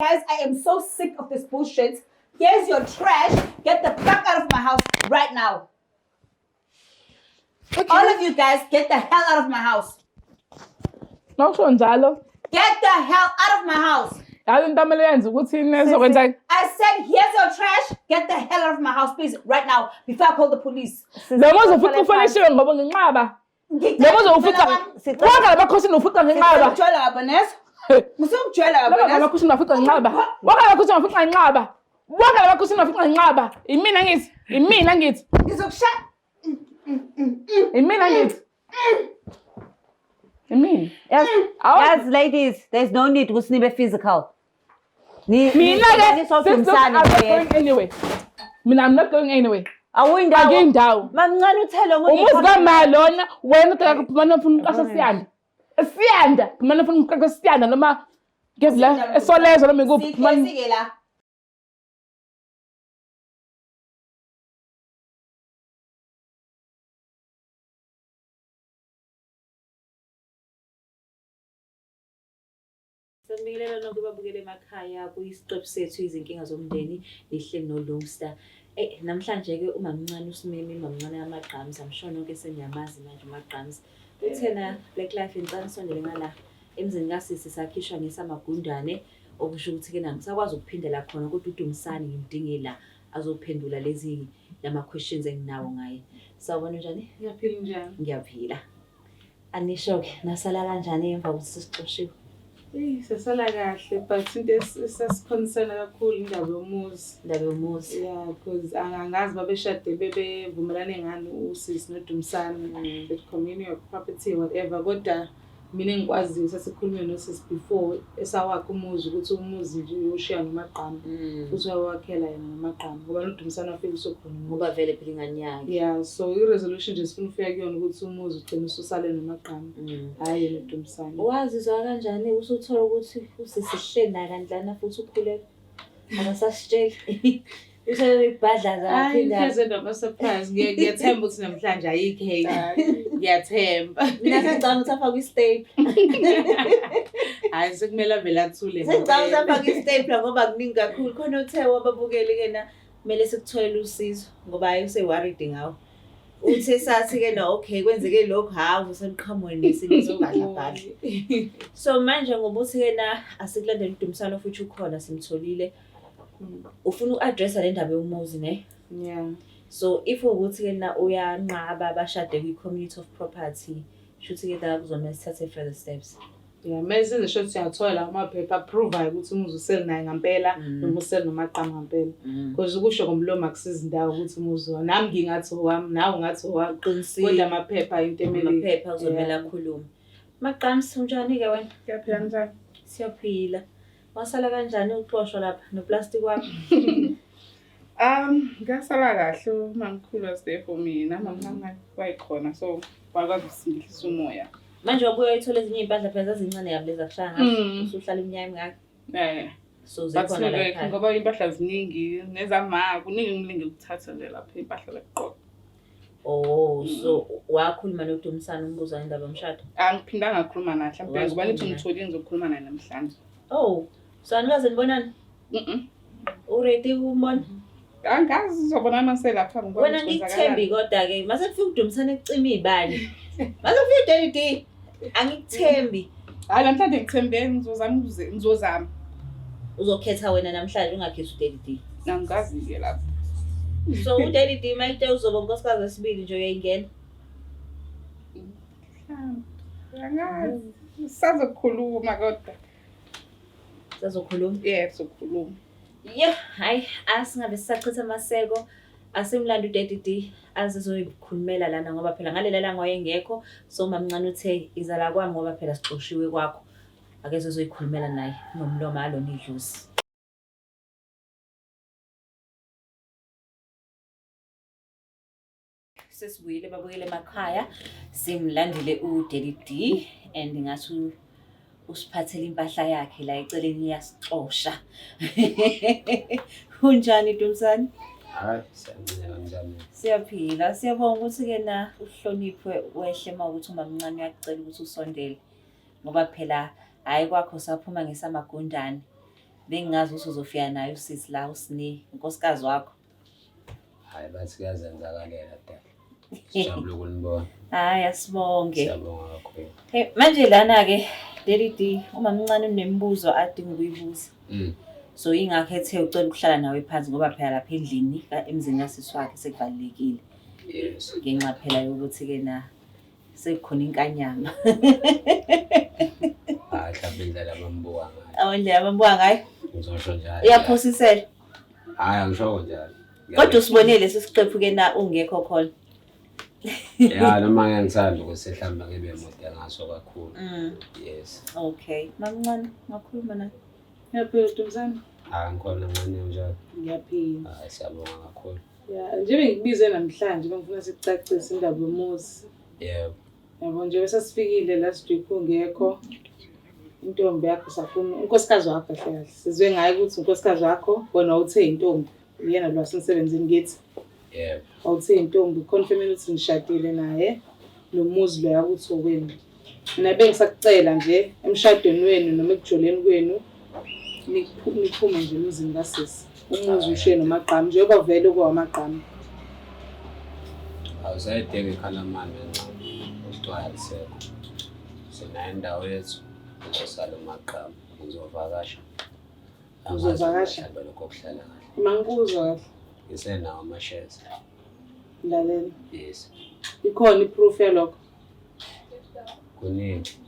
Guys, I am so sick of this bullshit. Here's your trash. Get the fuck out of my house right now. Okay. All of you guys, get the hell out of my house. Mawusho njalo. Get the hell out of my house. Yazi into amele yenze ukuthi nezokwenza. I said, here's your trash. Get the hell out of my house, please, right now, before I call the police. Lo muzi ufica ufonishiwe ngoba nginqaba. Lo muzi ufica wonke lamakhosi ufica nginqaba. Ngikujwayela kabi Ngisukujwayela kabi Laba lamakhosi ufica nginqaba. Wonke lamakhosi ufica nginqaba. Wonke lamakhosi ufica nginqaba. Imina ngithi, imina ngithi. Ngizokushaya. Imina ngithi. Imina. Yes, Awu. yes, ladies, there's no need ukuthi nibe physical. Ni Mina ke, ni sis, look, I'm sodumisane not nje. going anywhere. Mina I'm not going anywhere. Awuyindawo. Akuyindawo. Mamncane uthele omunye Umuzi kama lona wena udala kuphuma ufuna uqasha siyanda. Siyanda, phuma ufuna uqasha siyanda noma ngezi la esolezo noma ikuphi phuma Sikhesike la. Sanibingelela nonke babukele emakhaya kuyisiqephu sethu izinkinga zomndeni nihleli noLungsta. Eyi namhlanje-ke umamncane usimeme umamncane kaMagqams, I'm sure nonke seniyamazi manje uMagqams. Uthena Black Life ngicela nisondele ngala emzini kasisi sakhishwa ngesamagundane okusho ukuthi-ke nangisakwazi ukuphindela khona kodwa uDumisani ngimdinge la azophendula lezi lama-questions enginawo ngaye. Sawubona unjani? Ngiyaphila njani? Ngiyaphila. Anisho-ke nasala kanjani emva kokuthi sesixoshiwe? Eyi sasala kahle but into esasikhonsena kakhulu indaba yomuzi. Indaba yomuzi. Yeah, because angazi babeshade bebevumelane ngani usisi noDumisani the community of property whatever kodwa mina engikwaziyo sasikhulume nosisi before esawakha umuzi ukuthi umuzi nje uyoshiya noMagqama futhi wawakhela yena noMagqama ngoba noDumisani wafika usukhona umuzi. Ngoba vele phela ingane yakhe. Yeah, so i-resolution nje sifuna ukufika kuyona ukuthi umuzi ugcine ususale noMagqama hhayi yena uDumisani. Wazizwa kanjani usuthola ukuthi usisi hleli naye kanjana futhi ukhulelwe? Akasasitsheli. Usebebhadlaza Hayi laphinda. hleze nama-surprise. Ngiyathemba ukuthi namhlanje ayikho enye. Ngiyathemba. Mina sengicabanga ukuthi afake i-stapler. Hhayi sekumele avele athule. Sengicabanga ukuthi ngempela. afake i-stapler ngoba kuningi kakhulu. Khona uthe wababukeli-ke na kumele sikutholele usizo ngoba hayi use-worried ngawo. Uthe sathi-ke na okay kwenzeke lokhu hawu seniqhamuke nesinye sobhadlabhadla. So manje ngoba uthi-ke na asikulandele uDumisani futhi ukhona simtholile. Ufuna uku-address-a le ndaba yomuzi ne? Yeah. So if ukuthi-ke na uyanqaba bashade kwi-community of property, shuthi-ke la kuzomele sithathe further steps. Yeah, kumele senze sure ukuthi siyathola lawo maphepha aphruvayo ukuthi umuzi useli naye ngampela noma useli noMagqama ngampela. Because ukusho ngomlomo akusizi ndawo ukuthi umuzi wami. Nami ngingathi owami, nawe ungathi owami. Uqinisile. Kodwa amaphepha into emele. Amaphepha kuzomele Yeah. akhulume. Maqamsi unjani-ke wena? Ngiyaphila njani? Siyaphila. Wasala kanjani uxoshwa lapha noplastic wakho? Ngasala kahle umamkhulu was there for mina, mamncane wayekhona so wakwazi ukusingihlisa umoya. Manje wabuye wayithola ezinye iy'mpahla phela zazincane kabi lezi akushaya ngazo. Usuhlala iminyaka emingaka. Eh. So But zikhona la like ekhaya. ngoba impahla ziningi nezama kuningi ngilinge ukuthatha nje lapha impahla lokuqoqa. Oh, so wakhuluma noDumisani umbuza indaba yomshado? Angiphindanga ngakhuluma naye mhlawumbe ngoba nithi Wazikhuluma. ngitholile ngizokhuluma naye namhlanje. Oh, so anikaze nibonane? Mhm. Uready ukumbona? Angazi uzobona mase lapha ngoba Wena ngikuthembi kodwa-ke mase kufika uDumisani ekucima iy'bani. Mase kufika uDaddy D, angikuthembi. Hayi namhlanje ngithembe ngizozama ngizozama. Uzokhetha wena namhlanje ungakhethi uDaddy D. Angikazi ke lapho. So uDaddy D mayite uzoba unkosikazi wesibili nje uyayingena. Angazi. Sazokhuluma kodwa. Sazokhuluma. Yeah, sizokhuluma. Yo, hayi asingabe sisachitha amaseko. Asimlande uDaddy D azizoyikhulumela lana ngoba phela ngalela langa wayengekho. So mamncane uthe izala kwami ngoba phela sixoshiwe kwakho. Ake sizoyikhulumela naye nomlomo alona idlozi. Sesibuyile babuyele emakhaya simlandile uDaddy D and ngathi usiphathele impahla yakhe la eceleni iyasixosha. Unjani Dumisani? Hayi, siyancela kanjani? Siyaphila. Siyabonga ukuthi-ke na uhloniphe wehle uma ukuthi umamncane uyakucela ukuthi usondele. Ngoba phela hhayi kwakho saphuma ngesamagundane. Bengingazi ukuthi uzofika naye usisi la uSne, unkosikazi wakho. Hayi bathi kuyazenzakalela dala. Sijabule ukunibona. Hayi asibonge. Siyabonga kakhulu. Hey, manje lana-ke Daddy D, umamncane unemibuzo adinga ukuyibuza. So yingakho ethe ucela ukuhlala nawe phansi ngoba phela lapha endlini emzini kasisi wakhe sekuvalelekile. Yes. Ngenxa phela yokuthi-ke na sekukhona inkanyamba. Hayi mhlawumbe indlela abambuka ngayo. Awu indlela abambuka ngayo Ngizosho njalo. uyaphosisela. Hayi angishoko njalo. Kodwa usibonile lesi siqephu-ke na ungekho khona. Ya noma ngeke ngithanda ukuthi mhlawumbe ngibe mude ngaso kakhulu. Yes. Okay. Mamncane, ngakhuluma naye. Ngiyaphila Dumisani. Hayi ngikhona ncane njalo. Ngiyaphila. Hayi siyabonga kakhulu. Ya, nje bengikubize namhlanje bengifuna sicacise indaba yomuzi. Yebo. Yabo nje sesifikile last week ungekho. Intombi yakho safuna unkosikazi wakho kahle kahle. Sizwe ngaye ukuthi unkosikazi wakho wena uthe intombi. Uyena lo wasemsebenzini kithi. Yebo. Awuthe intombi confirm ukuthi nishadile naye nomuzi loya ukuthi owenu. Mina bengisakucela nje emshadweni wenu noma ekujoleni kwenu niphume nje emzini kasisi. Umuzi ushiye nomagqamu njengoba vele kuwamagqamu. Awusayidingi ikhalamani encane. Uthiwa alisekho. Sinayo indawo yethu. Ngizosala umagqamu. Ngizovakasha. Uzovakasha? Mhlawumbe lokho kuhlala kahle. Mangikuzwa kahle. Ngisenawo ama-shares. Lalela. Yes. Ikhona i-proof yalokho. Kuningi.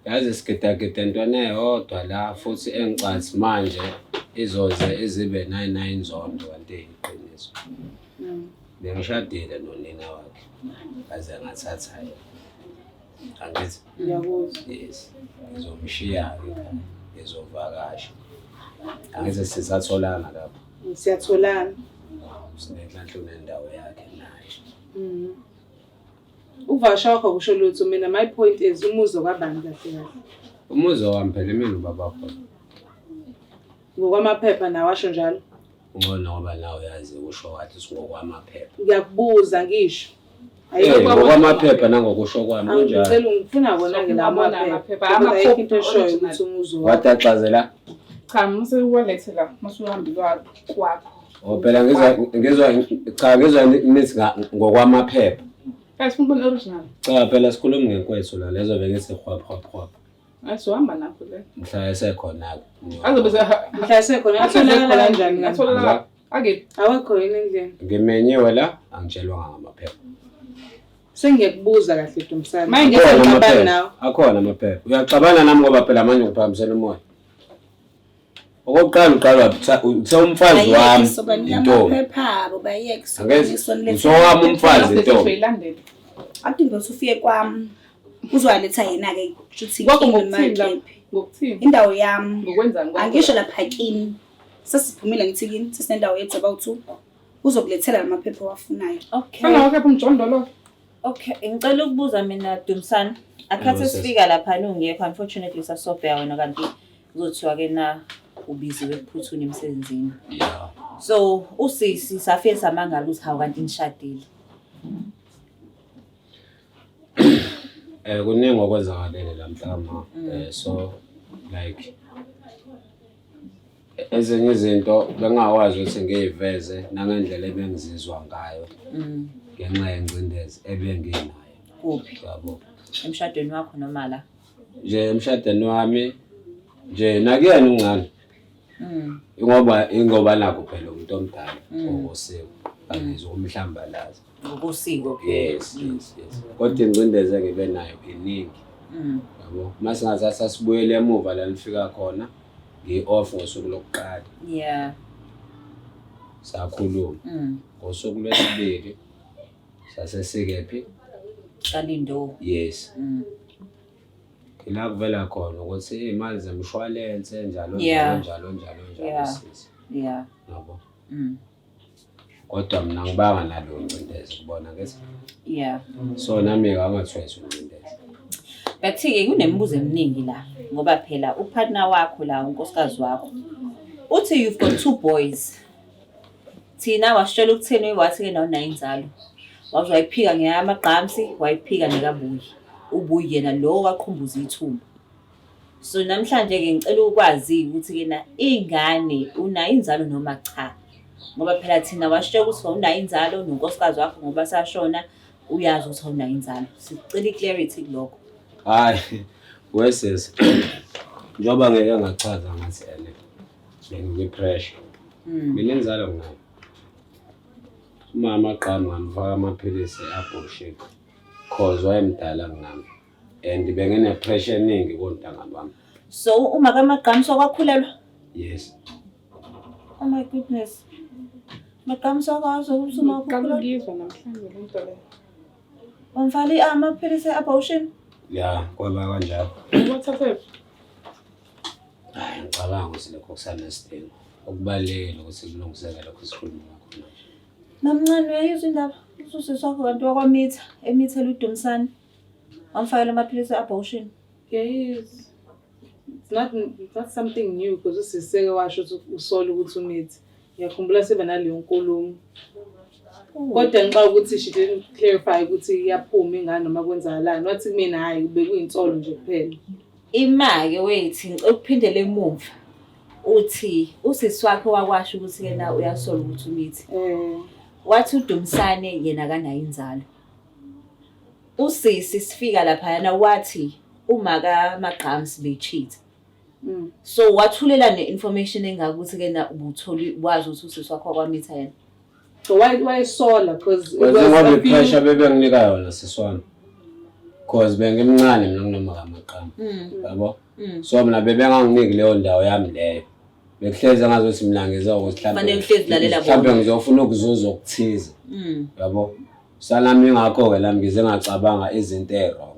Yazi sigidagida entweni eyodwa la futhi engicathi manje izoze izibe 99 nzondo kanti iyiqiniso. Bengishadile nonina wakhe. Ngaze ngathatha yena. Angithi? Ngiyakuzwa. Yes. Ngizomshiya-ke ekhaya. Ngizovakasha. Angithi sisatholana lapho. Siyatholana. Sinenhlanhla unendawo yakhe naye. Ukuvakasha kwakho kusho lutho mina my point is umuzi okwabani kahle kahle. Umuzi wami phela imina ubaba khona. Ngokwamaphepha nawo asho njalo. Ngcono ngoba nawe uyazi usho wathi ngokwamaphepha. Ngiyakubuza ngisho. Eh, ngokwamaphepha nangokusho kwami kunjalo. Angicela ngifuna kona-ke la Sofuna maphepha. amaphepha, Ngoba ayikho into amakhophi eshoyo original. ukuthi umuzi wakho. Wadaxazela. Cha, mase uwalethe la, mase uhambile kwakho. Oh phela ngizwa ngizwa cha ngizwa nithi ngokwamaphepha. Eh, sifuna ukubona original. Cha phela sikhuluma ngenkwethu la lezo bengithi hwap hwap hwap. Hayi sohamba nakho le. Mhla esekhona ke. Azobe se Mhla esekhona atholakala kanjani kanti? Atholakala. Ake Awekho yini endlini? Ngimenyiwe la angitshelwanga ngamaphepha. Sengiyakubuza kahle Dumisani. Manje Akhona Ngixabana amaphepha. nawe. Akhona amaphepha. Uyaxabana nami ngoba phela manje ngiphakamisela umoya. Okokuqala uqala uthe umfazi wami intombi. Amaphepha abo bayeke Angeke usowami umfazi intombi. ilandele. Athi ngizothi ufike kwami uzowaletha yena-ke kushuthi Kwakho kimi ngokuthini la? makephi. Ngokuthini? Indawo yami Ngokwenzani kwakho? angisho lapha kini sesiphumile ngithi kini sesinendawo yethu abawu-two uzokulethela la maphepha owafunayo. Okay. Fana wakhe umjondolo. Okay, ngicela ukubuza mina Dumisani. Akhathi Yebo, sis. sifika lapha ungekho unfortunately sasobheka wena kanti kuzothiwa ke na ubiziwe ekuphuthuni emsebenzini. Yeah. So usisi safike samangala ukuthi hawu kanti nishadile. Kuningi okwenzakalele la mhlama. So like ezinye izinto bengingakwazi ukuthi ngiyiveze nangendlela ebengizizwa ngayo ngenxa yengcindezi ebenginayo. Kuphi? Yabo. Emshadweni wakho noma la? Nje emshadweni wami nje nakuyena uncane. Ingoba nakho phela umuntu omdala ngokosiko angizukumhlambalaza. Ngokosiko. Yes, yes, yes. Kodwa ingcindezi engibe nayo iningi. Yabo. Mase ngathatha sibuyele emuva la nifika khona ngi-off ngosuku lokuqala. Yeah. Sakhuluma. Ngosuku lwesibili sase sikephi? Kalindo. Yes. Ila kuvela khona ukuthi iy'mali zemshwalense njalo Yeah. njalo njalo njalo Yeah. sisi. Yeah. Yabo. Kodwa mina ngibanga naleyo ngcindezi kubona ngithi. Yeah. So nami-ke angathweswa ingcindezi. But-ke kunemibuzo eminingi la ngoba phela upartner wakho la unkosikazi wakho uthi you've got two boys. Thina wasitshela ukutheni wathi-ke nawe unayo inzalo. Waze wayiphika ngeyamagqamsi, wayiphika nekabuyi. Ubuyi yena lo waqhumbuza ithumba. So namhlanje-ke ngicela ukwazi ukuthi-ke na ingane unayo inzalo noma cha. Ngoba phela thina wasitshela ukuthi wawunayo inzalo nonkosikazi wakho ngoba sashona uyazi ukuthi awunayo inzalo. Sicela i-clarity kulokho. Hayi, wesisi. Njengoba ngeke ngachaza ngathi ene bengikwi-pressure. Mina inzalo nginayo. Umama qhamu ngamfaka amaphilisi e-abortion cause wayemdala kunami and bengine-pressure eningi kontanga bami. So uma kaMagqamisa kwakhulelwa? Yes. Oh my goodness. Magqamisa wakwazi ukuthi uma Ngiqala ukhulelwa ukuyizwa namhlanje le nto le. wamfaka amaphilisi e-abortion? Ya, kwaba kanjalo. Wathathephi? Hayi, ngicabanga ukuthi lokho kusanesidingo. Okubalulekile ukuthi kulungiseke lokho esikhuluma ngakho manje. Mamncane uyayizwa indaba? Usisi wakho kanti wakwamitha, emithela uDumisani. Wamfakela amaphilisi e-abortion. Ngiyayizwa. It's not something new because usisi seke washo ukuthi usola ukuthi umithi. Ngiyakhumbula siba naleyo nkulumo. Kodwa ngixaka ukuthi she didn't clarify ukuthi iyaphuma ingane noma kwenzakalani. Wathi kumina hhayi bekuyinsolo nje kuphela. Ima-ke wethu ngicela ukuphindela emuva. Uthi usisi wakhe wakwasho ukuthi yena uyasola ukuthi umithi. Wathi uDumisane yena akanayo inzalo. Usisi sifika laphayana wathi uma kaMagqamsi be-cheat. So wathulela ne-information engaka ukuthi kena ubutholi wazi ukuthi usisi wakho wakwamitha yena. So why wayesola because it Wenze was ngoba a few i-pressure bebenginika yona sisi wami. Cause bengimncane mina kunoma kamaqhamu. Yabo? So mina bebenganginiki leyo ndawo yami leyo. Bekuhlezi ngazothi mina ngizokuthi Kufanele uhlezi ulalela bona. mhlawumbe ngizofuna ukuzuza okuthize. Yabo? Sanami ingakho-ke lami ngize ngacabanga izinto ey'wrong.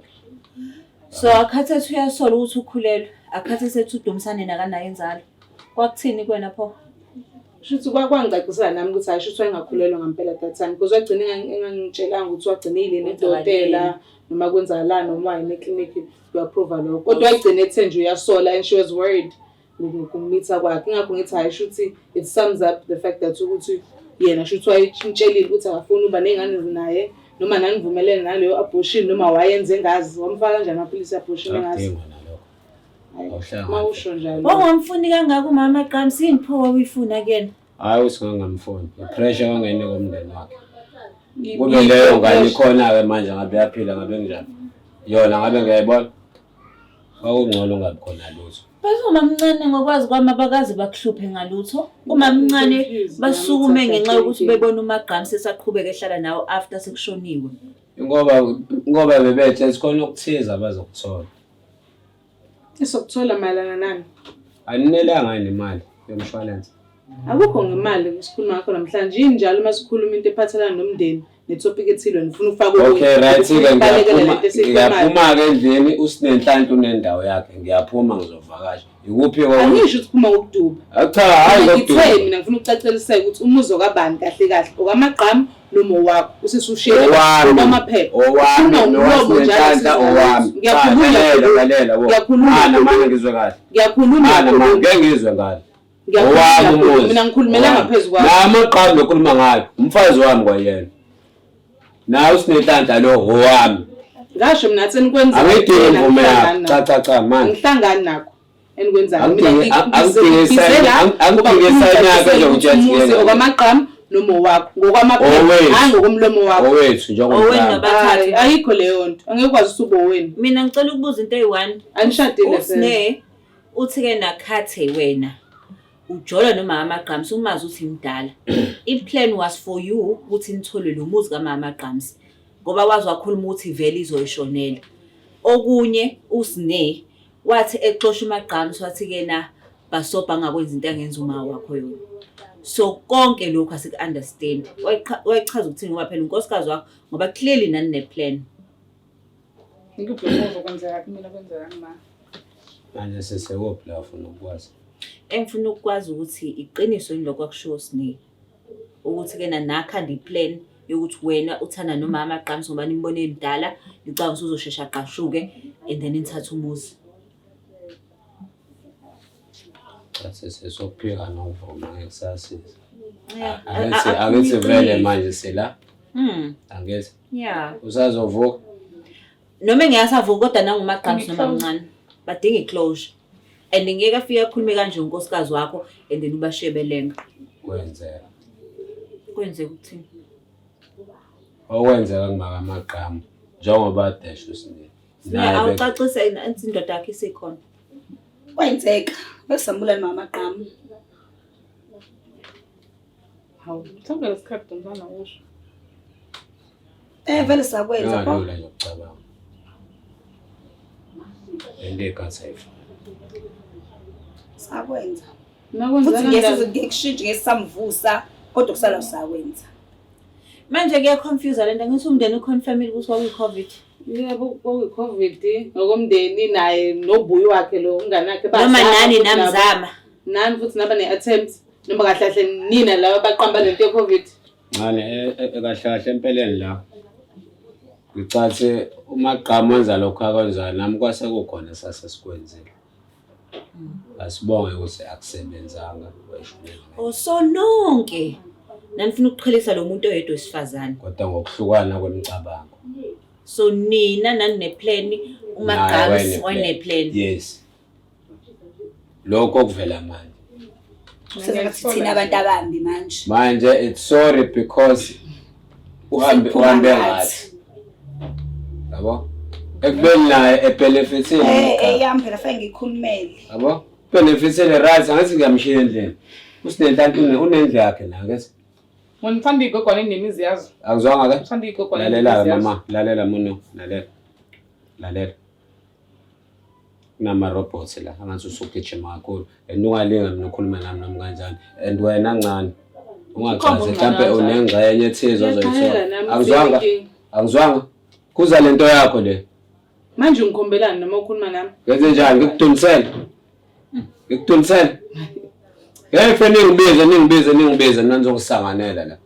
So akhathi ethi uyasola ukuthi ukhulelwe, akhathi esethi uDumisane nakanayo inzalo. Kwakuthini kuwena pho? Shuthi kwangicacisela nami ukuthi hayi shuthi wayengakhulelwa ngampela that time because wagcina engangitshelanga ukuthi wagcina eyile nedokotela noma kwenzakalani noma wayene eklinikhi uyaprova lokho. Kodwa wagcina ethe nje uyasola and she was worried ngokumitha kwakhe. Ingakho ngithi hayi shuthi it sums up the fact that ukuthi yena shuthi wayemtshelile ukuthi akafuni uba ney'ngane naye noma nanivumelene naleyo abortion noma wayenze engazi wamfaka kanjani amaphilisi e-abortion engazi. Akudingwa nalokho. Hayi, Awuhlangani. uma usho njalo. Wawungamfuni kangaka umama Magqamsi yini pho wawuyifuna kuyena? Hhayi ukuthi ngangamfuni. I-pressure wangenika umndeni wakhe. Kube leyo ngane ikhona-ke manje ngabe yaphila ngabe kunjani. Yona ngabe ngiyayibona. Kwakungcono ungabi khona lutho. Bese umamncane ngokwazi kwami abakaze bakuhluphe ngalutho. Umamncane Confused, basukume nami ngenxa yokuthi thinking. bebona uMagqamsi esaqhubeka ehlala nawo after sekushoniwe. Ngoba bebethe sikhona okuthize abazokuthola. Isokuthola mayelana nani? Aninelanga yini imali yomshwalense? Akukho ngemali esikhuluma ngakho namhlanje. Yini njalo uma sikhuluma into ephathelana nomndeni ne-topic ethile nifuna ukufaka okunye. Okay right Ufuna ke ukubalekela ngiyaphuma lento esiyikhulumayo. ngiyaphuma ke endlini usinenhlanhla unendawo yakhe ngiyaphuma ngizovakasha. Ikuphi ko? Angisho ukuthi phuma ngokuduba. Cha hayi Mina ngithe ngokuduba. mina ngifuna ukucaceliseka ukuthi umuzi okabani kahle kahle okamagqamu noma owakho usisi ushiyele Owami. okwamaphepha. Owami Ukhuluma ngomlomo njalo nowasinenhlanhla owami. sisi Ngiyakhuluma Cha, lalela lalela wo. Ngiyakhuluma. Mana mana ngizwe kahle. Ngiyakhuluma. Mana mana ngiyakhuluma. ngeke ngizwe ngale. Ngiyakhuluma, Owami ngiyakhuluma. umuzi. Mina ngikhulumela Owami. ngaphezu kwakho. Namaqhamu lokhuluma ngayo. Umfazi wami kwayena. Nawe usinenhlanhla lo owami. Ngasho mina athi enikwenzayo Angidingi mina imvume yakho. angihlangani Cha nakho. cha cha manje. Angihlangani nakho enikwenzayo. Mina Angidingi ngize la ngoba angidingi ngifuna isayini yakho ukucacisela nje ukuthi umuzi ngitshela. okwamagqamu noma owakho ngokwamaphepha Owethu. hhayi ngokomlomo wakho. Owethu Owenu njengomntwana. nabathathu. Hhayi, ayikho leyo nto. Angeke ukwazi ukuthi ube owenu. Mina ngicela ukubuza into eyi-one. Anishadile phela. Usne uthi ke nakhathe wena ujola noma amagqamsi umazi ukuthi mdala. I-plan was for you ukuthi nithole lo muzi kamama Magqamsi ngoba wazi wakhuluma ukuthi vele izoyishonela. Okunye uSne wathi exosha uMagqamsi wathi ke na basobha angakwenza into angenza uma wakho yona. So konke lokhu asiku-understand. Wayechaza ukuthini ngoba phela unkosikazi wakho ngoba clearly nani ne-plan. Ngikuphi lokho ozokwenzeka kumina kwenzeka kuma. Manje sesekuphi la ufuna ukwazi? Engifuna ukukwazi ukuthi iqiniso yini lokho akushiwo Sne ukuthi kena nakhanda i-plan yokuthi wena uthanda nomama Gqamsi ngoba nimbone emdala nicabanga ukuthi uzoshesha aqashuke and then nithathe umuzi. Cha sesokuphika nokuvuma ngeke kusasiza. Yeah. Angithi angithi vele manje sila angithi Yeah. usazovuka Noma engasavuka kodwa nangumagqamsi noma mncane. Badinga i-closure. And ngeke afike akhulume kanje unkosikazi wakho and then ubashiye belenga. Kwenzeka. Kwenzeka ukuthini? Okwenzeka kumakamaqhamu njengoba desho uSine. Sine awucacise indoda yakho isikhona. Kwenzeka. Besambulani mama Qhamu. Hawu, mhlawumbe lesikhathi mntwana usho. Eh vele sakwenza pho. Ngalula nje ukucabanga. Lento ekathi ayifani. Sakwenza. Nakwenza Futhi ngeke ngikushintshe ngeke samvusa kodwa kusala sakwenza. Manje kuya-confuse lento ngithi umndeni uconfirmile ukuthi kwakuyi-COVID. Yebo, kwakuyi-COVID ngokomndeni naye nobuyi wakhe lo umngane wakhe Noma bazama nani futhi nabo. namzama. Nani futhi naba ne-attempt noma kahle kahle nina laba baqamba lento ye-COVID. Ncane kahle kahle empeleni la. Ngicathe uMaqhamu wenza lokhu akwenzayo nami kwase kukhona sasesikwenzile. Asibonge ukuthi akusebenzanga wayishonela. Oh so nonke nanifuna ukuqhelisa lo muntu oyedwa wesifazane. Kodwa ngokuhlukana kwemicabango. So nina nanineplan Naye uMagqams wayeneplan. wayeneplan. Yes. Lokho okuvela manje. Sengathi thina abantu abambi manje. Manje it's sorry because uhambe Siphuma uhambe ngathi. ngathi. Yabo? Ekubeni naye ebenefithile. Eh eh yami phela fanele ngikhulumele. Yabo? Benefithile right angathi ngiyamshiya endlini. Usinenhlanhla unendlu yakhe la ke. Wena uthanda iy'gogwane nemizi yazo. Akuzwanga ke? Uthanda iy'gogwane Lalela nemizi yazo. mama, lalela muno, lalela. Lalela. Kunama-robots la angathi usugijima kakhulu and ungalinga mina ukhulume nami noma kanjani and wena ncane ungachazi mhlampe unengxenye ethize Ngiyaqalela ozoyithola. nami, Angizwanga, inkinga. angizwanga. Kuza lento yakho le. Manje ungikhombelani noma ukhuluma nami? Ngenze njani? Ngikudunisele. Ngikudunisele. Hey fe ningibize ningibize ningibize mina nizokusanganela la.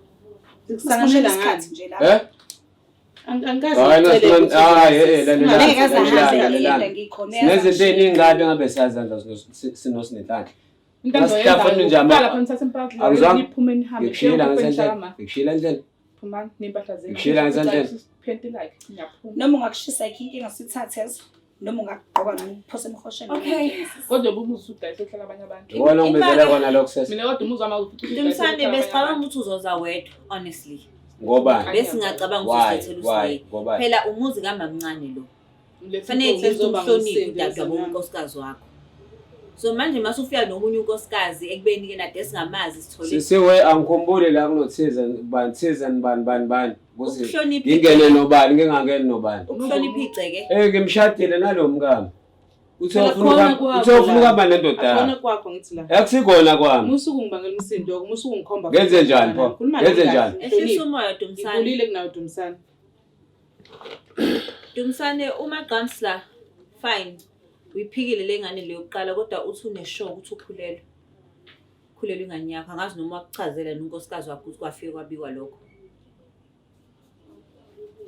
Sikusanganela ngani? Isikhathi nje la. Eh? Angikaze Hayi ngicele ukuthi hayi eh lalela. Ngeke aze ahambe lalela, yedwa lalela. ngikhona. Sinezinto ey'ningi kabi engabe siyazandla sinosinenhlanhla. Into engizoyenza Nasihlafuna nje ama- ukuqala khona nithathe impahla Angizwanga. niphume nihambe. Ngikushiyela Njengoba ngisendlini. nihlala ma. Ngikushiyela endlini. Phumani ney'mpahla zenu. Ngikushiyela ngisendlini. Phenti like ngiyaphuma. Noma ungakushisa ayikho inkinga sithathe ezo. Noma ungakugqoka noma uphose emhosheni. Okay. Kodwa uba umuzi usudayisa uhlala abanye abantu. Iwona ongibizele kona lokho sesi. Mina kodwa umuzi wami awuthi Dumisane besicabanga ukuthi uzoza wedwa honestly. Ngobani? Besingacabanga ukuthi Why? usilethele Why? uSihle. Ngobani? Phela umuzi kamamncane lo. Fanele at least Sezoba umhloniphe ngumsindo udadewabo wezingane. unkosikazi wakho. So manje mase ufika nomunye unkosikazi ekubeni ke nade singamazi sithole Sisiwe angikhumbuli la kunothize bani thize bani bani bani. Ukuthi Ukuhlonipha ngingene nobani ngingangeni nobani. ukuhlonipha igceke. Eh ngimshadile nalo mkami. Uthe Phela ufuna khona ukuhamba kwakho uthe ufuna la. ukuhamba nendoda Akona yakho. kwakho ngithi la. Akusikona kwami. Musuku ngibangela umsindo wakho, musuku ngikhomba. Ngenze njani pho? Khuluma nami Ngenze kahle, njani? Ehlisa ngihloniphe. umoya Dumisane. Ngikhulile kunawe Dumisane. Dumisane uMagqams la fine. Uyiphikile le ngane le yokuqala kodwa uthi uneshow ukuthi ukhulelwe. Ukhulelwe ingane yakho angazi noma wakuchazela nonkosikazi wakho ukuthi kwafike kwabikwa lokho.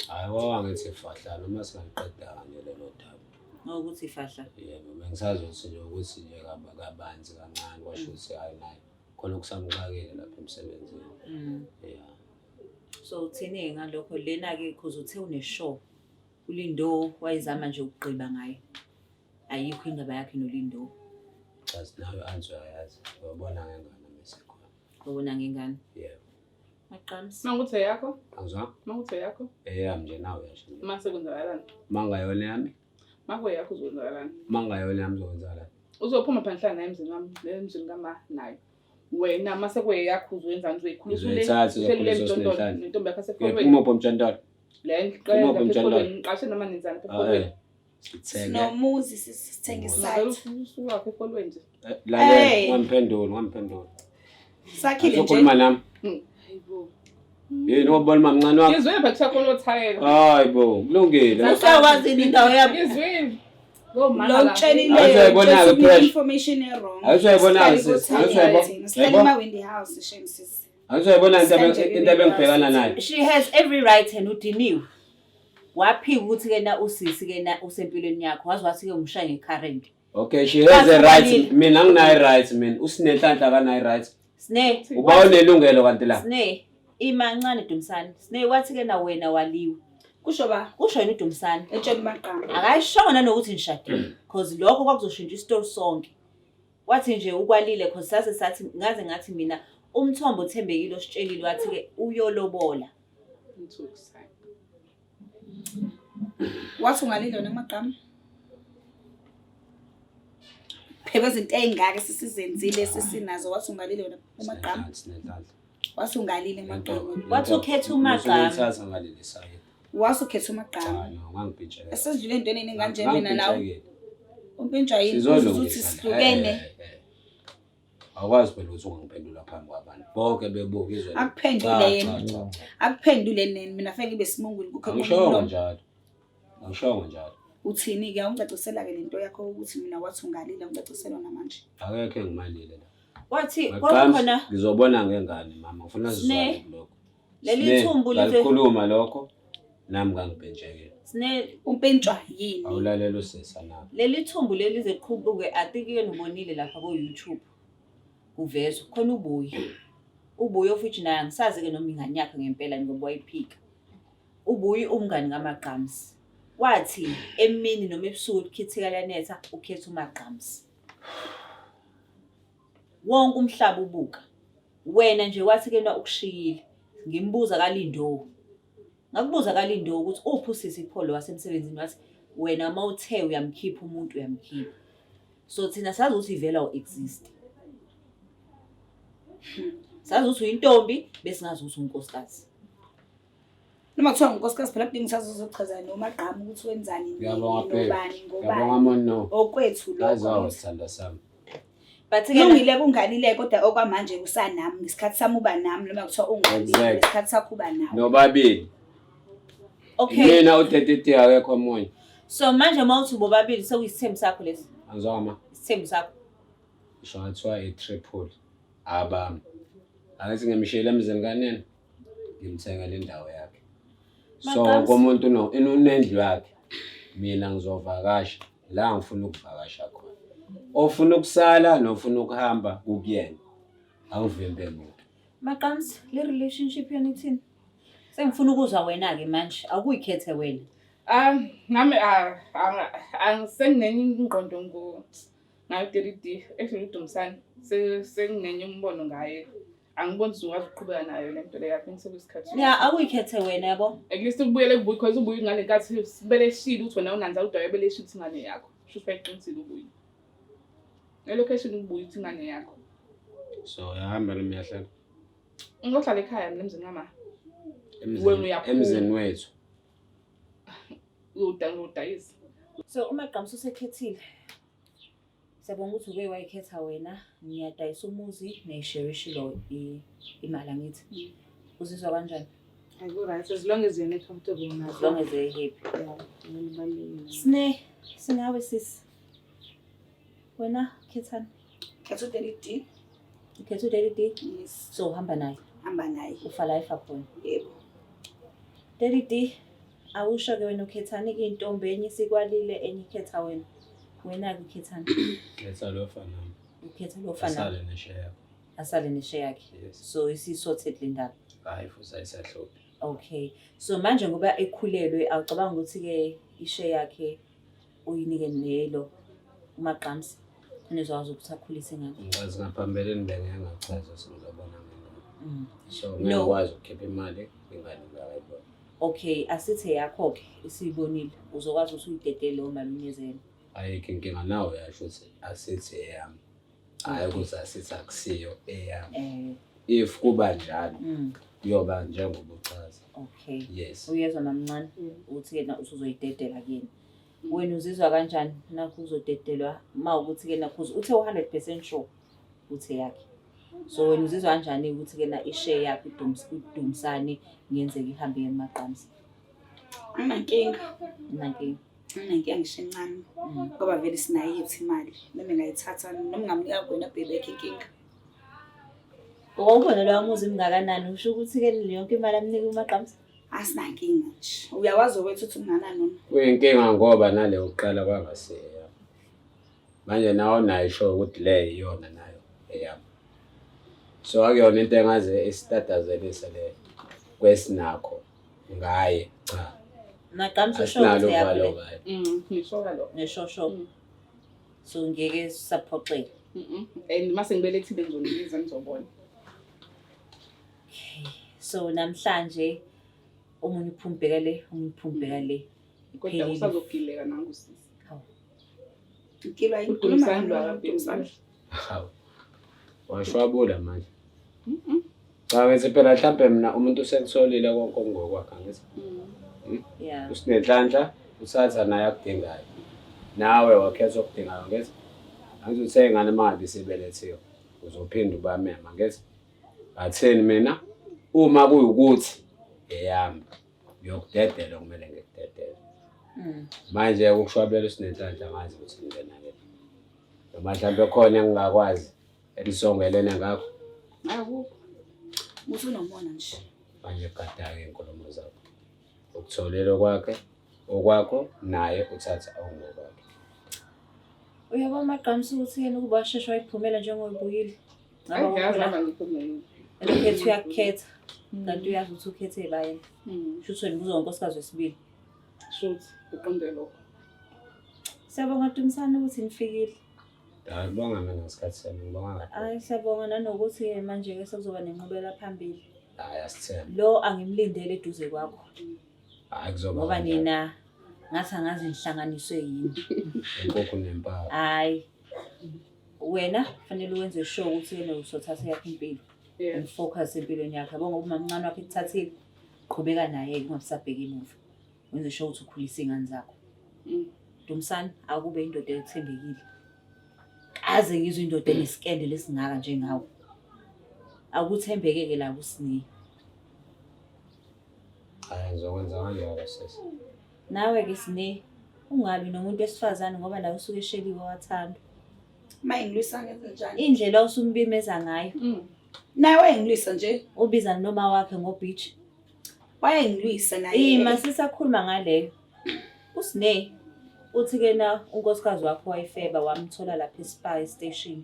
Hayi wawangithi fahla noma singaluqedanga nje lelo daba. Ngokuthi fahla. Yebo bengisazothi nje ukuthi nje kabanzi kancane kwasho ukuthi hayi naye khona okusamxakile lapha emsebenzini. Yeah. So uthini ngalokho lena ke cause uthe uneshow. uLindo wayezama nje ukugqiba ngaye. Ayikho indaba yakhe noLindo. Cha nawe anzi uyayazi. Uyabona ngengane mesekhona. Ubona ngengane. Yebo. Maqams. Manguthi eyakho, Angizwa? manguthi eyakho, Eyami nje nawe uyasho nje. mase kwenzakalani? Mangayona yami, Makuyeyakho uzokwenzakalani? mangayona yami uzokwenzakalani? Uzophuma phansi hlala naye emzini wami, emzini kama nayo. Wena mase kuyeyakho uzoyenzani? Uzoyikhulisa ule Ngizoyithatha uhleli le uzokhulisa mjondolo uSinenhlanhla. nentombi yakho asefolweni. Uma uphi umjondolo? Le Uma ngiqeda umjondolo. efolweni ngiqashe noma nenzani Ah, efolweni. eh. Sithenge. Sinomuzi sisithenga Ngicela isite. usuku wakho efolweni nje. Lalela, Hey. ungamphenduli, ungamphenduli. Sakhile nje. Uzokhuluma nami. Hayibo. Yini wabona mamncane wakho? Ngizwile phela kuthiwa khona othayela. Hayi bo, kulungile. Usawazi indawo yami. Ngizwile. Lo mama Lo la. utshelile Awuzoyibona-ke utshelile pressure. information e-wrong. Awuzoyibona-ke Sihlale sis, kothayela awuzoyibona- thina. Sihlale Uyayibona? ema-Wendy House shame sis. Awuzoyibona into ebengibhekana nayo. She has every right and udiniwe. Waphika ukuthi ke na usisi ke na usempilweni yakho waze wathi ke umshaya ngecurrent. Okay, she has a right. Wathi Mina anginayo right mina. Usinenhlanhla akanayo right. Sne Uba unelungelo kanti la. Sne imancane Dumisane. Sne wathi ke na wena waliwe. Kusho ba? Kusho yena uDumsane. Etshela uMagqama. Akayishongo nanokuthi nishadile cause lokho kwakuzoshintsha isitori sonke. Wathi nje ukwalile cause sase sathi ngaze ngathi mina umthombo othembekile ositshelile wathi-ke uyolobola. Wathi ungalile wena kuMagqama? Phela izinto ey'ngaka esisizenzile esisinazo wathi ungalile wena kuMagqama? Sinenhlanhla. Wathi ungalile kuMagqama. Wathi ukhetha uMagqama. Usuyithatha ngaleli sayidi. Wathi ukhetha uMagqama. Cha no, ngangibhintsheka. Esedlule entweni eningi kanje mina nawe. Ngangibhintshekile. Umpintshwa yini? Sizolungisa Uthi la. sihlukene. Eh, eh, eh. Awukwazi phela ukuthi ungangiphendula phambi kwabantu. Bonke bebuka izwe. Akuphendule Cha, yena. cha, cha, cha. Akuphendule nini mina fanele ngibe simungwini kukho Angishongo umlomo. njalo. Angishongo njalo. Uthini-ke? Awungicacisela-ke lento yakho ukuthi mina wathi ungalile, awungicacisela namanje. Akekho engimalile la. Wathi Maqams, kwakukhona ngizobona ngengane mama, ngifuna sizwane Sne, kulokho. leli Sne, thumbu lize- ngalikhuluma lokho nami ngangibhentshekile. sine Umpintshwa yini? Awulalela usisa nami. leli thumbu leli lize liqhubuke I think yena ubonile lapha ko-YouTube kuvezwa khona ubuyi ubuyi ofuthi naye angisazi-ke noma ingane yakhe ngempela ngoba wayiphika ubuyi umngani kaMagqamsi wathi emini noma ebusuku likhithika liyanetha ukhetha uMagqamsi wonke umhlaba ubuka wena nje wathi kena ukushiyile ngimbuza kaLindo ngakubuza kaLindo ukuthi uphi usisi Pholo wasemsebenzini wathi wena uma uthe uyamkhipha umuntu uyamkhipha so thina sazi ukuthi ivela u-exist sazi ukuthi uyintombi besingazi ukuthi unkosikazi Noma kuthiwa ngunkosikazi phela kudinga ukuthi azochaza noMagqama ukuthi wenzani nini, Ngiyabonga babe. nobani Ngiyabonga ngobani. mono. Okwethu Ngazawa lokho. sithanda sami. but-ke Kulungile kungalile kodwa okwamanje kusanami ngesikhathi sami uba nami noma kuthiwa ungalile Exactly. ngesikhathi sakho uba nawe. Nobabili. okay Mina u-33 akekho omunye. so manje uma uthi bobabili sekuyisithembu sakho lesi Angizwanga ma. isithembu sakho Ngisho ngathiwa i-triple abami. Angithi ngimshiyele emzini kanene. Ngimthengele indawo yakhe. So Maqams. wonke umuntu no unendlu yakhe. Mina ngizovakasha la ngifuna ukuvakasha khona. Ofuna ukusala nofuna ukuhamba kukuyena. Angivimbe muntu. Maqamsi le relationship yona ithini sengifuna ukuzwa wena-ke manje awukuyikhethe wena Ah, nami ah angisenginenye ingqondo ngo ngayo 3D actually uDumsane senginenye umbono ngaye. Angiboni ukuthi ungakwazi ukuqhubeka nayo le nto leyo I think sekuyisikhathi. Ya awuyikhethe wena yabo At least ubuyele kubuye because ubuye ngale nkathi sibeleshile ukuthi wena unanza udwa ebeleshile ukuthi ingane yakho. Sho ukuthi bayiqinisile ubuye. Elocation ubuye ukuthi ingane yakho. So uyahamba noma uyahlala? Ngizohlala ekhaya mina emzini kama. Emzini Wena uyaphuma. emzini wethu. Uyodayisa. So uMagqamsi usekhethile. Siyabonga ukuthi uke wayikhetha wena, niyadayisa umuzi, niyayisherishilo imali angithi. Uzizwa kanjani? Ayikho-right as long as yena e-comfortable nakho. As long as they're happy. Yeah, kubalulekile. Sine, sinawe sisi. Wena khethani. Khetha u-30D. Ukhetha u-Daddy D? Yes. So uhamba naye, Hamba naye. ufa la efa khona. Yebo. Daddy D, awusho-ke wena ukhethani kuyintombi enye isikwalile enye ikhetha wena. Wena-ke ukhethani? Khetha lo fana. Ukhetha lo fana Asale nesheya yakho. asale neshe yakhe. Yes. So isi-sorted le ndaba. Hayi futhi ayisahluphi. Okay. So manje ngoba ekhulelwe awucabanga ukuthi-ke ishe yakhe uyinike nelo uMagqamsi khona ezokwazi ukuthi akhulise ingane. Ngicathi ngaphambilini bengeke ngachaza sengizobona ngengane. So No. ngeke ngikwazi ukukhipha imali ingane ngingakayiboni. Okay, asithe yakho-ke isiyibonile uzokwazi ukuthi uyidedele leyo mali uyinikeze. Ayikho inkinga nawe uyasho ukuthi asithi eyami. Hhayi ukuthi asithi akusiyo eyami. If kuba njalo kuyoba njengoba uchaza. Okay. Yes. Uyezwa mamncane ukuthi yena usuzoyidedela kuyena. Wena uzizwa kanjani nakho uzodedelwa uma ukuthi-ke nakho uthe u-100% sure ukuthi eyakhe. So wena uzizwa kanjani ukuthi-ke na i-share yakho uDumsane kungenzeka ihambe iye kuMagqamsi? Anginankinga. Nankinga. Anginankinga ngisho encane. Ngoba vele sinayo yethu imali. Noma ingayithatha noma ngingamnika wena baby yakho inkinga. Wawubona lowa muzi mngakanani usho ukuthi-ke yonke imali amnike uMagqamsi? Asinankinga nje. Uyawazi owethu ukuthi unganani noma. Kuyinkinga ngoba nale yokuqala kwangasiyo eyami. Manje nawe unayo isho ukuthi le iyona nayo eyami. So akuyona into engaze isitatazelise le kwesinakho ngaye cha. Magqamisa usho Asinalo ukuthi uvalo yakho le. ngayo. Ngisho kalokho. Neshosho. So ngeke sisaphoxeka. And mase ngibelethile ngizonibiza nizobona. Okay. So namhlanje omunye uphuma ubheka le, omunye uphuma ubheka le. Kodwa Iphelile. usazogileka nangu sisi. Hawu. Ngilwa yini? Udumisani lo akabhekisana. Hawu. Washwabula manje. Cha ngithi phela mhlampe mina umuntu usekutholile konke okungokwakhe angithi. Yeah. Usinenhlanhla uthatha naye akudingayo. Nawe wakhetha okudingayo ngithi. Angithi uthe ingane uma ngabe isibelethiwe uzophinda ubamema ngithi. Ngatheni mina uma kuyukuthi eyami ngiyokudedela okumele ngikudedele. Manje ukushwabela usinenhlanhla ngazi ukuthi ngingena kephi. Noma mhlampe khona engingakwazi elisongelene ngakho. Akukho. Uthi unomona nje. Manje gada-ke iy'nkulumo zakho. Ukutholile okwakhe, okwakho naye uthatha okungokwakhe. Uyabona Magqamisa ukuthi yena ukuba washeshe wayiphumela njengoba ubuyile. Hayi Ngoba yazi phela hamba ngikhuluma yini. elokhetha uyakukhetha. Kanti uyazi ukuthi ukhethe ba yena. Sho ukuthi wena ubuza ngonkosikazi wesibili. Shoot, uqonde lokho. Siyabonga Dumisani ukuthi nifikile. Hayi ngibonga mina ngesikhathi sami, ngibonga kakhulu. Hayi siyabonga nanokuthi manje-ke sekuzoba nenqubela phambili. Hhayi asithembe. Lo angimlindele eduze kwakho Hhayi kuzoba ngoba kanjalo. nina ngathi angazi nihlanganiswe yini. Inkukhu nempaka. Hhayi wena kufanele wenze sure ukuthi yena uzothatha yakho impilo. Yeah. Ufocus empilweni yakho. Yabo ngoba umamncane wakho ekuthathile, qhubeka naye-ke ungabisabheki emuva. Wenze sure ukuthi ukhulisa iy'ngane zakho. Dumisani, akube indoda ethembekile. Kaze ngizwe indoda enesikende esingaka njengawe. Akuthembeke-ke la kuSine. Hhayi ngizokwenza kanjalo sisi. Nawe-ke Sine, ungalwi nomuntu wesifazane ngoba nawe usuke esheliwe wathandwa. Uma engilwisa ngenze njani? Indlela osumbimeza ngayo, Naye wayengilwisa nje. ubiza noma wakhe ngobhithi. Wayengilwisa naye. Ima sisakhuluma ngaleyo. USine uthi-ke na unkosikazi wakho wayefeba wamthola lapha eSpar station.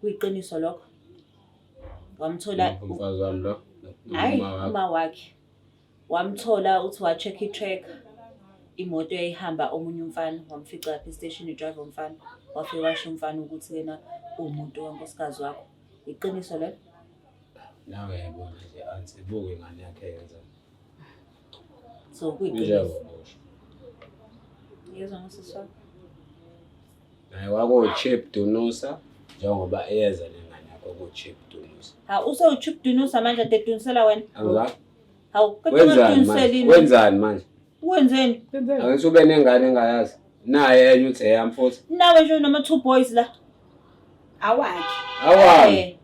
Kuyiqiniso lokho? Wamthola Umfazi wami lo. Hayi, Noma wakho. uma wakhe. Wamthola uthi wa-check i-tracker. Imoto yayihamba omunye umfana, wamfica lapha esiteshini driver umfana. Wafike washo umfana ukuthi yena uwumuntu wankosikazi wakho. Iqiniso lelo? Nawe uyayibona nje anti buke ingane yakhe yenzani. So kuyiqiniso. Njengoba usho. Yezwa ngosisi wakho. Naye waku-Chip Dunusa njengoba eyeza nengane yakho ku-Chip Dunusa. Ha usewuchip dunusa manje ade dunisela wena. Angizwa? Hawu kodwa Wenzani manje? ungaduniseli. Wenzani manje? Wenzeni? Angithi ube nengane engayazi. Naye enye uthi eyami futhi. Nawe nje unama two boys la. Awakhe. Awami.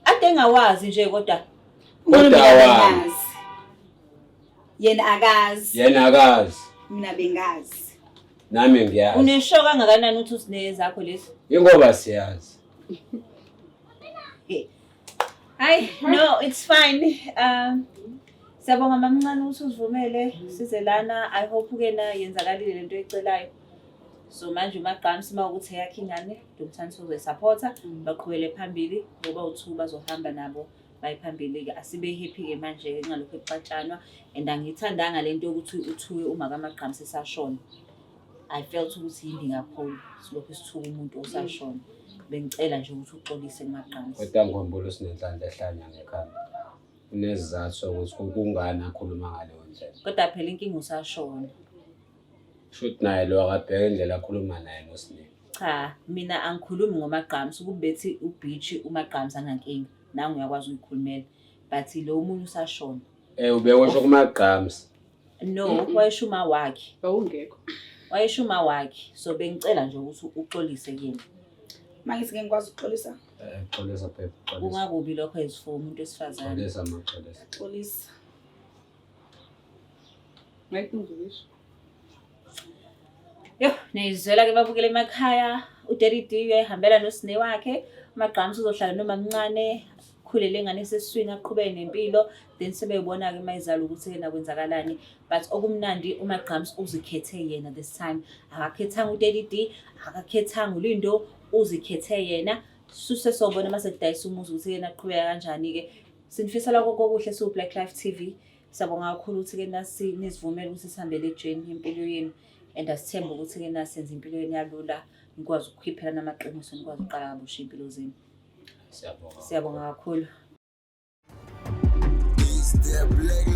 Ade engawazi nje kodwa. Kodwa Mina awami. bengazi. Yena akazi. Yena akazi. Mina bengazi. Nami ngiyazi. Unesho kangakanani ukuthi usine zakho lezi? Ingoba siyazi. Hayi, no, it's fine. Siyabonga mamncane ukuthi usivumele size lana. I hope ke na yenzakalile lento oyicelayo. So manje uMagqamsi uma ukuthi eyakhe ingane, Dumthani uzoyisupporta, baqhubele phambili ngoba u-two bazohamba nabo baye phambili-ke. Asibe happy-ke manje-ke kungalokhu ekuxatshanwa and angiyithandanga lento yokuthi uthuke uma kaMagqamsi esashona. I felt ukuthi yimbi kakhulu silokhu sithuka umuntu osashona. Bengicela nje ukuthi uxolise kuMagqamsi. Kodwa ngikhumbula uSinenhlanhla ehlanya ngekhanda. Unesizathu sokuthi kungani akhuluma ngaleyo ndlela. Kodwa phela inkinga usashona. Shuthi naye lo akabheke indlela akhuluma naye noSine. Cha, mina angikhulumi ngoMagqamsi ukube bethi ubhithi uMagqamsi angankinga. Nangu uyakwazi ukuyikhulumela. But lo omunye usashona. Ubekusho kuMagqamsi. No, wayesho uma wakhe. Bawungekho. Wayesho uma wakhe. So bengicela nje ukuthi uxolise kuyena. Uma ngithi ngeke ngikwazi ukuxolisa, Xolisa babe, xolisa. Kungakubi lokho as for umuntu wesifazane. Xolisa ma, xolisa. xolisa. Ngayikuzwisho. Yo, niyizwela ke babukele emakhaya. uDaddy D uyayihambela noSine wakhe. UMagqamsi uzohlala nomamncane khulele ingane esesiswini aqhubeke nempilo then sebeyibona-ke uma izala ukuthi yena kwenzakalani. But okumnandi uMagqamsi uzikhethe yena this time. Akakhethanga uDaddy D, akakhethanga uLindo, uzikhethe yena. Suse sobona uma sekudayisa umuzi ukuthi yena aqhubeka kanjani-ke. Sinifisela konke okuhle siwu-Black Life TV. Siyabonga kakhulu ukuthi-ke nasi nisivumele ukuthi sihambe le journey yempilo yenu and asithembe ukuthi-ke nasenze impilo yenu yalula, nikwazi ukukhiphelana amaqiniso, nikwazi ukuqala kabusha iy'mpilo zenu. Siyabonga. Siyabonga kakhulu. It's that black